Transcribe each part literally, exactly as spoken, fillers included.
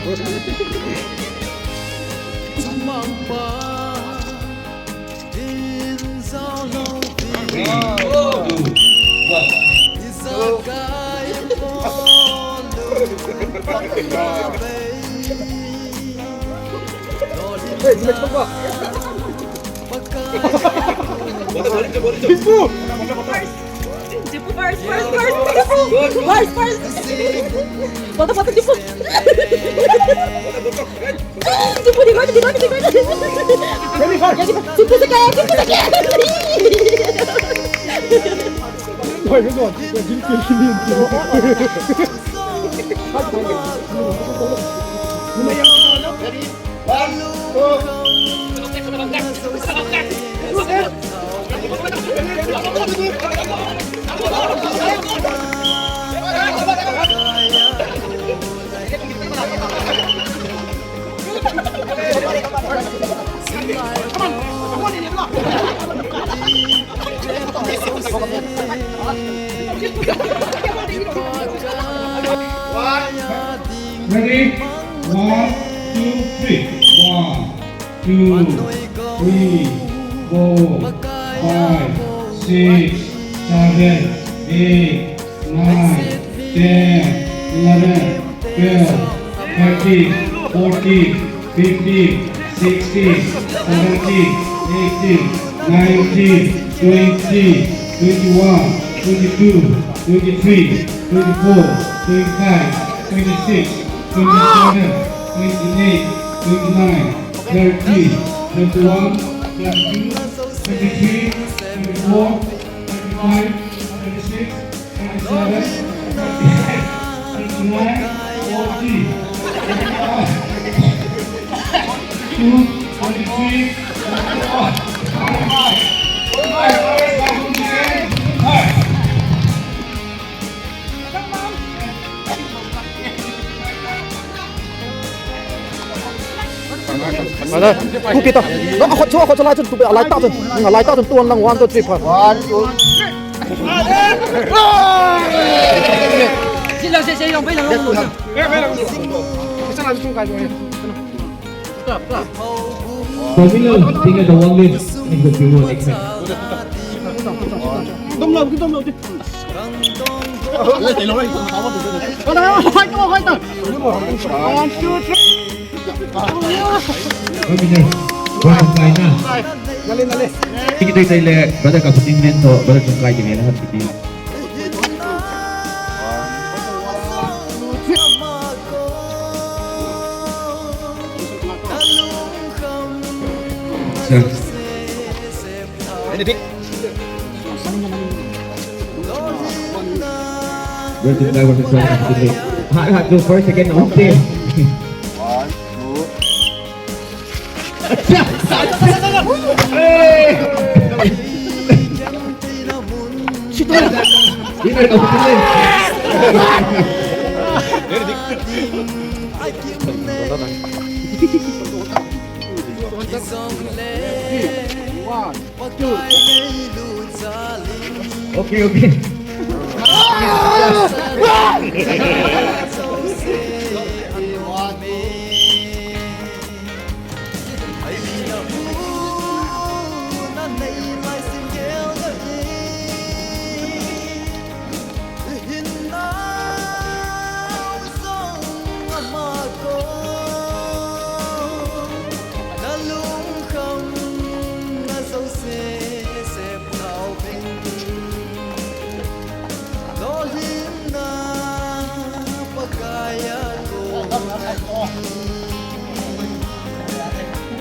First, first, first, first. First, first. Bota, bota, tipo. Tipo, de noite, de noite, de noite. Tipo, você quer, tipo, você quer. Vai, vai, vai. Ready? One, two, three. One, two, three, four, five, six, seven, eight, nine, ten, eleven, twelve, thirteen, fourteen, fifteen, sixteen, seventeen, eighteen, nineteen, twenty, twenty-one, twenty-two, twenty-three, twenty-four, twenty-five, twenty-six, twenty-seven, twenty-eight, twenty-nine, thirty, thirty-one, thirty-two, thirty-three, thirty-four, thirty-five, thirty-six, thirty-seven, thirty-eight, thirty-nine, forty, forty-five, forty-two, forty-three, forty-four, forty-five, forty-five, forty-five. Ala, tu kita. No, ako chu, ako chu lai chun, tu lai ta chun. Nga lai ta chun, tu lang, one, two, three, four. One, two. Sila, sila, sila, sila, sila. Pamilo, tinggal dah wang din. Ni ko piwo next time. Dom lo, dom lo. One, two, three. Pamilo, welcome kai na. Nale, nale. Kita kita le, brother Kaputing men to, brother Chungkai kine la hati. Sir. Well, this guy was trying to do it. Hot, hot, go first again, okay. One, two. Hey! Winner of the Okay, okay.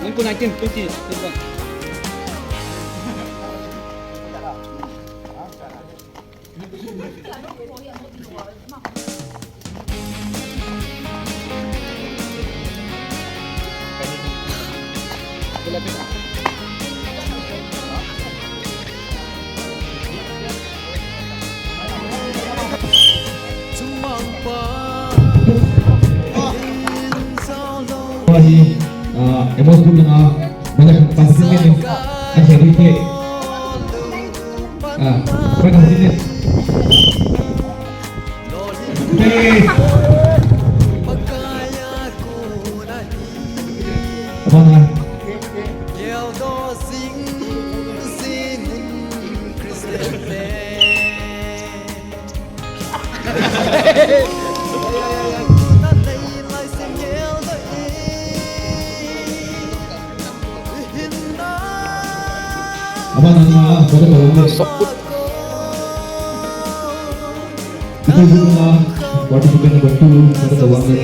Nineteen, nineteen, twenty, twenty-one. Hi, ah, emos pun nga, mana pasti ni, ah, saya dikit. Ah, mana pasti ni. Hey. Abana na, bada tawang le. Ito yung na, participant number two, bada tawang le.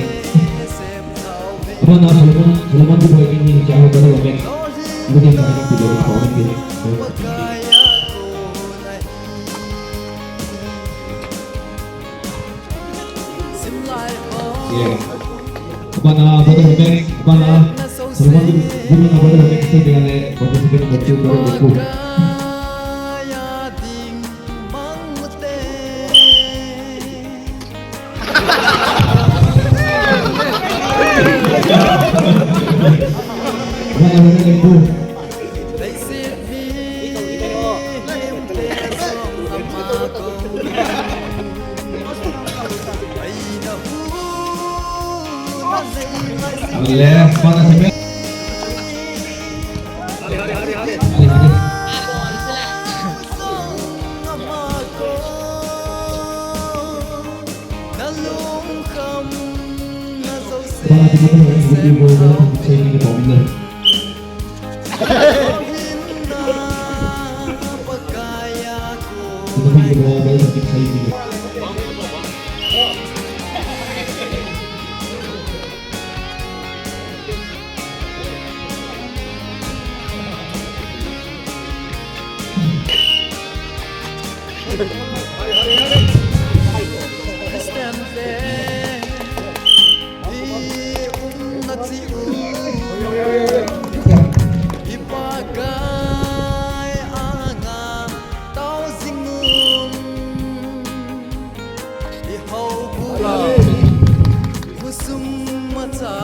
Abana, Solomon, Solomon tu boy ni, kya ho, bada tawang le. Ito yung na, bada tawang le. Yeah. Abana, bada tawang le. Abana, Solomon tu, guru na bada tawang le, kasi kaya le, participant number two, bada tawang le.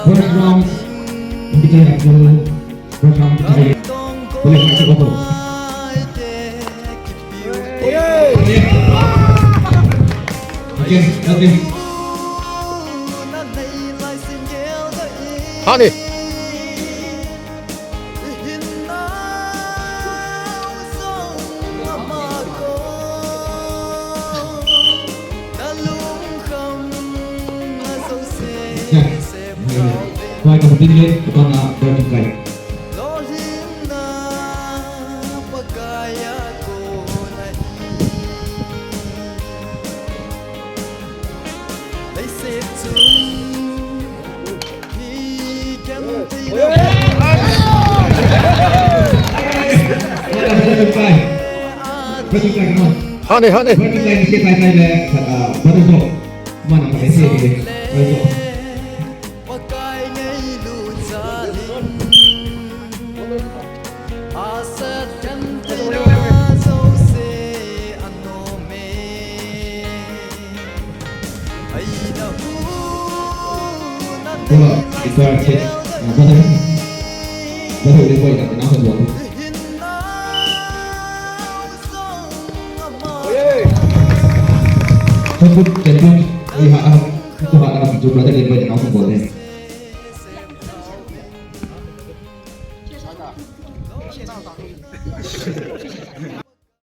First round, kita yang dulu. First round, kita yang boleh masuk apa? Okay, okay. Honey. Honey, honey.